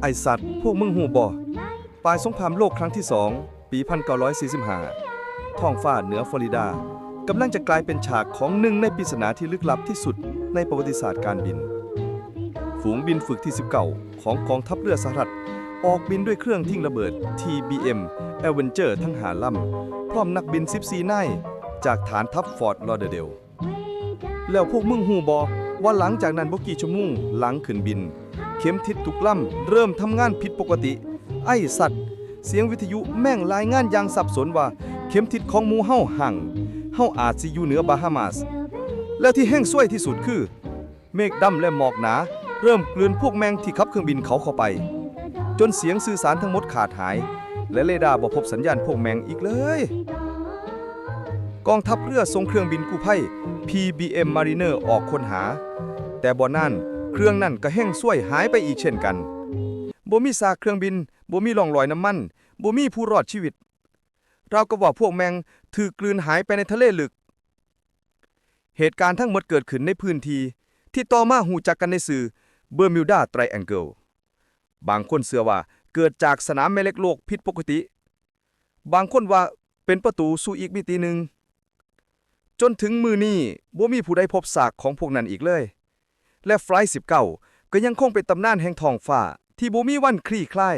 ໄອ້ສັດ, ພວກມຶງຮູ້ບໍ່? ປາຍສົງຄາມໂລກຄັ້ງທີສອງ, ປີພັນເກົ້າຮ້ອຍສີ່ສິບຫ້າ, ທ້ອງຟ້າເໜືອຟລໍຣິດາກຳລັງຈະກາຍເປັນສະຖານທີ່ຂອງໜຶ່ງໃນປິດສະໜາທີ່ລຶກລັບທີ່ສຸດໃນປະຫວັດຕິສາດການບິນ. ຝູງບິນຝຶກທີສິບເກົ້າຂອງກອງທັບເຮືອສະຫະລັດ ອອກບິນດ້ວຍເຄື່ອງຖິ້ມລະເບີດ ທີບີເອັມ Avenger ທັງຫ້າລຳ, ພ້ອມນັກບິນສິບສີ່ນາຍ ຈາກຖານທັບ Fort Lauderdale. ແລ້ວພວກມຶງຮູ້ບໍ່ວ່າ ຫຼັງຈາກນັ້ນບໍ່ກີ່ຊົ່ວໂມງຫຼັງຂຶ້ນບິນ, ເຂັມທິດທຸກລຳເລີ່ມທຳງານຜິດປົກກະຕິ. ໄອ້ສັດ, ສຽງວິທະຍຸແມ່ງລາຍງານຢ່າງສັບສົນວ່າ ເຂັມທິດຂອງໝູ່ເຮົາຮັ່ງ, ເຮົາອາດຊິຢູ່ເໜືອ Bahamas. ແລ້ວທີ່ແຮງຊວຍທີ່ສຸດຄື ເມກດຳ ແລະ ໝອກໜາເລີ່ມກືນພວກແມງທີ່ຂັບເຄື່ອງບິນເຂົາເຂົ້າໄປ, ຈົນສຽງສື່ສານທັງໝົດຂາດຫາຍ ແລະ ເຣດາບໍ່ພົບສັນຍານພວກແມງອີກເລີຍ. ກອງທັບເຮືອສົ່ງເຄື່ອງບິນກູ້ໄພ ພີບີເອັມ Mariner ອອກຄົ້ນຫາ, ແຕ່ບໍ່ນານເຄື່ອງນັ້ນກໍແຮງຊວຍຫາຍໄປອີກເຊັ່ນກັນ. ບໍ່ມີຊາກເຄື່ອງບິນ, ບໍ່ມີຮ່ອງລອຍນ້ຳມັນ, ບໍ່ມີຜູ້ລອດຊີວິດ. ລາວກັບວ່າພວກແມງຖືກກືນຫາຍໄປໃນທະເລເລິກ. ເຫດການທັງໝົດເກີດຂຶ້ນໃນພື້ນທີ່ທີ່ຕໍ່ມາຮູ້ຈັກກັນໃນຊື່ Bermuda Triangle. ບາງຄົນເຊື່ອວ່າເກີດຈາກສະໜາມແມ່ເຫຼັກໂລກຜິດປົກກະຕິ, ບາງຄົນວ່າເປັນປະຕູສູ່ອີກມິຕິໜຶ່ງ. ຈົນເຖິງມື້ນີ້ບໍ່ມີຜູ້ໃດພົບຊາກຂອງພວກນັ້ນອີກເລີຍ, ແລະ Flight ສິບເກົ້າກໍຍັງຄົງເປັນຕຳນານແຫ່ງທ້ອງຟ້າທີ່ບໍ່ມີວັນຄລີ່ຄລາຍ.